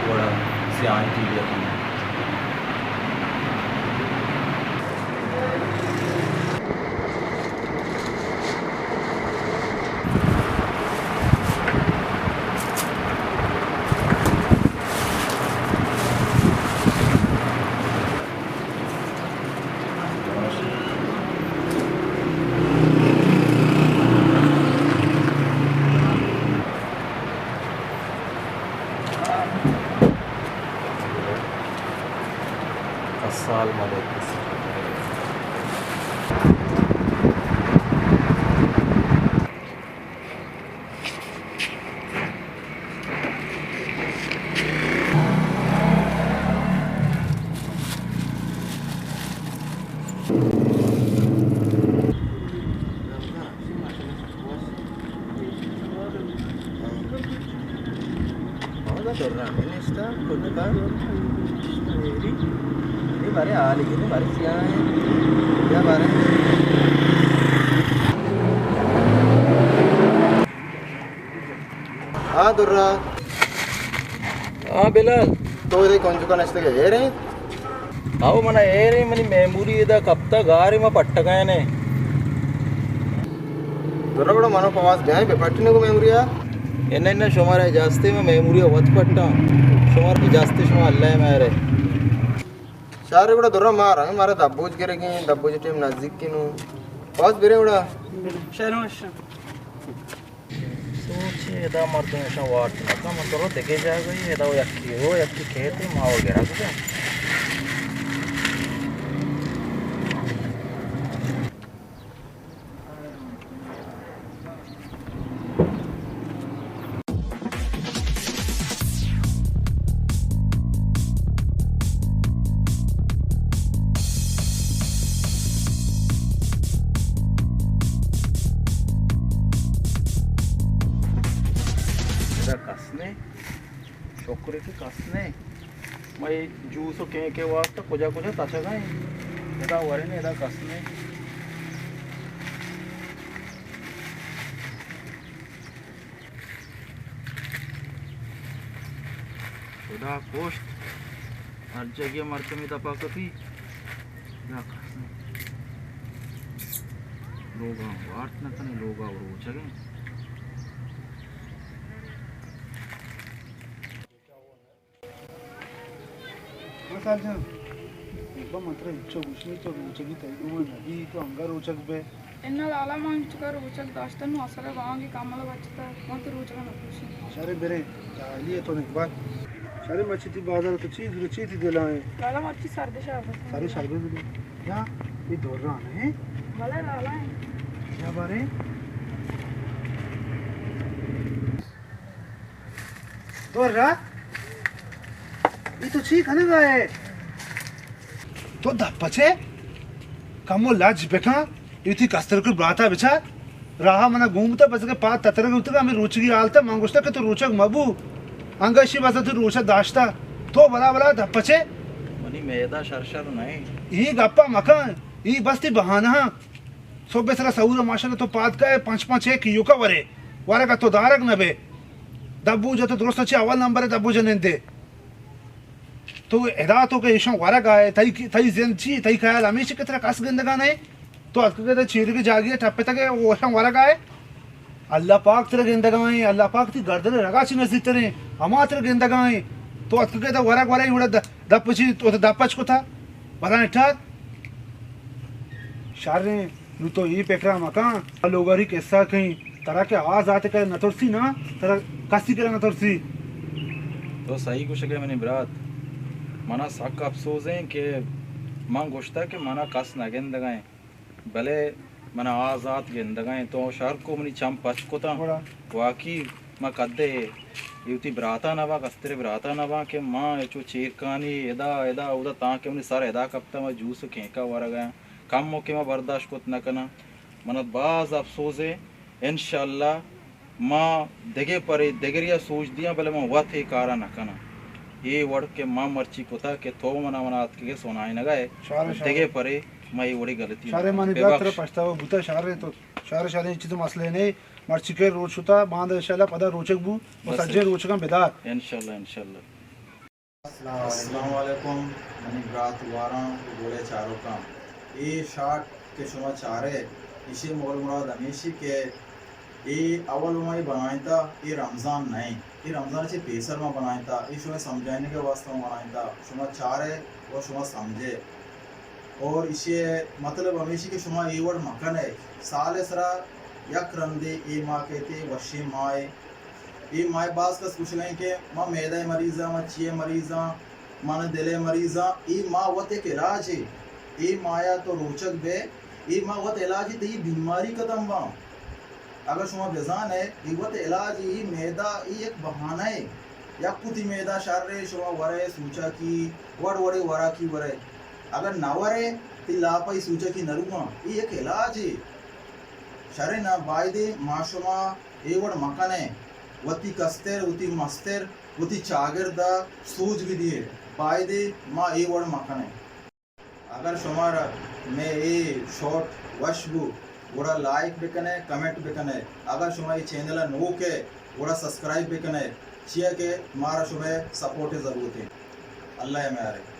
وڑا سیاہیں T V ءَ کنیں۔ کسال ملک۔ ہاں، درا ہمیں نشتا، کل کا۔ یہ بارے حال کی، بارے سیاہ ہے۔ یا بارے۔ ہاں، درا۔ ہاں، بلال۔ تو ادے کنجکا نشتگ ئے، ایر ئے؟ ہاؤ، منا ایر ئے، منی میموری ادا کپتا، گار ئے، ما پٹگائیں نے۔ درا گڑا منو پواز بیائیں، بے پٹنے کو میموری آ؟ انہ، انہ، شمارا اجازتے، میں میموری وت پٹاں۔ شمار اجازتے، شما اللہ مہرے۔ شارے گڑا درا مارا، مارا دبوج گرگیں، دبوج ٹیم نزدیک کنو۔ پواز برے گڑا۔ شہروں اشاں۔ سوچے ادا مردم اشاں وارت نہ کن، من تو رو دگہ جاگہ ای، ادا و یکی رو، یکی کیت، ما و گرگ بے۔ ادا کس نے، شکر کہ کس نے۔ ما اے جوس و کیک ء واسطہ کجا کجا تچگ ء ایں۔ ادا وریں، ادا کس نے۔ خدا کشت، ہر جگہ مردمے دپا کپی۔ ادا کس نے۔ لوگاں وارت نہ کنے، لوگا روچگ ء ایں۔ مثال جان، ابا من ترا ہچو گوشنی، تو روچگی تئی گوما نبی، تو انگا روچگ بے۔ انا لالا، من انچکا روچگ داشتن، نو اصل بانگی کامل بچتا، من تو روچگا نپوشی۔ شرے برے، جاہلی ہے تو نکبات۔ شرے مچی تی بازار تو چی، چی تی دلائیں؟ لالا مرچی سردے شربت۔ سردے شربت دے۔ یا، یہ دوران ہے؟ بلے لالا ہے۔ یا بارے؟ تو را، ای تو چی کنگا ئے؟ تو دپ پچے؟ کمو لج بکن، ای تی کستر کو براتا بچار۔ راہ منا گوم بوتا، بس کہ پاد تترگ بوتگا، ہمیں روچگی حالتا، من گوشتا کہ تو روچگ مبو۔ انگا اشی بس تو روچگ داشتا۔ تو بلا بلا دپ پچے؟ منی میدہ شر شر نہیں۔ ای گپا مکن، ای بس تی بہانہ ہاں۔ صبح سرا سہورا ماشاءاللہ تو پاد کائے، پنچ پنچ ایک یوکا ورے، ورگا تو دارگ نہ بے۔ دبوجا تو درست چہ اول نمبر دبوجا نندے۔ تو ادا تو کہ ایشاں ورگ آئے، تئی، تئی زند چی، تئی خیال ہمیش کہ ترا کس گندگا نئے؟ تو اتکگے تئی چیرگی جاگی ٹپتگے، او ایشاں ورگ آئے؟ اللہ پاک ترا گندگائیں، اللہ پاک تی گردن رگا چی نزدیک تریں، ہما ترا گندگائیں۔ تو اتکگے تئی ورگ ورگ وڑا د-، دپ چی، تو دپ پچ کتا، بلائیں ٹار۔ شریں، نو تو ای پکرا مکن، لوگاری قصہ کہیں، ترا کہ آ ذات کرا نترسی نا، ترا کسی کرا نترسی۔ تو صحیح گوشگے منی برات، منا سک افسوس ہیں کہ من گوشتا کہ منا کس نگندگائیں۔ بلے من آزات گندگا ایں، تو شر کو منی چم پچ کتاں۔ گڑا؟ واقعی من کدے اے وتی براتا نہ باں، کسترے براتا نہ باں کہ من چو چیرکانی ادا، ادا، اودا تاں کہ منی سر ادا کپتا، من جوس و کینکا ورگا آں۔ کمو کہ من برداشت کت نہ کناں۔ من باز افسوس ایں۔ انشاءاللہ ما دگہ پرے دگریا سوج دیاں، بلے من وت اے کارا نہ کناں۔ اے وڑ کہ ما مرچی کتا کہ تو منا، منا اتکگے سنائینگا ئے، شارے، شارے۔ دگہ پرے ما اے وڑی غلطی نہ کناں۔ شارے منی ببخش۔ برات ترا پشتاوا بوتا، شارے تو، شارے، شارے، چیز مسئلہ نہیں۔ مرچی کہ روچ شتا، باندا انشاءاللہ پدا روچگ بو و بس سجیں روچگاں بدار۔ انشاءاللہ، انشاءاللہ۔ السلام علیکم۔ السلام علیکم منی برات واراں و گلیں چاروکاں۔ اے شاٹ کہ شما چارے، ایشی مول مراد ہمیشی کہ اے اول ما اے بنائینتا، اے رمضان نہ ایں۔ اے رمضان چہ پیسر ما بنائینتا، اے شما سمجھائینگ ءِ واسطہ ما بنائینتا۔ شما چارے و شما سمجھے۔ اور ایشی مطلب ہمیشی کہ شما اے وڑ مکنے۔ سال ءِ سرا یک رندے اے ماہ کئیت، وشیں ماہ اے۔ اے ماہ، باز کس گوشگا ایں کہ ما معدہ ءِ مریضاں، ما چی ءِ مریضاں، من دل ءِ مریضاں۔ اے ماہ وت یک علاجے۔ اے ماہ ءَ تو روچگ بئے، اے ماہ وت علاجے، تئی بیماری ختم باں۔ اگاں شما بزانے، اے وت علاجے، اے معدہ، اے یک بہانہ اے۔ یک وتی معدہ شر اے، شما ورے سوچا کی وڑ وڑے وراکی ورے۔ اگاں نہ ورے، تئی لاپا اے سوچا کی نہ رواں۔ اے یک علاجے۔ شریں نا، بایدے ما شما اے وڑ مکنیں، وتی کستر، وتی مستر، وتی چاگرد ءَ سوج بدیے، بایدے ما اے وڑ مکنیں۔ اگر شمارا مئے اے شارٹ وش بو، گڑا لائک بکنے، کمنٹ بکنے۔ اگر شما اے چینل ءَ نوک ئے، گڑا سبسکرائب بکنے، چیا کہ مارا شمئے سپورٹ ءِ ضرورت ایں۔ اللہ ءِ میار ایں۔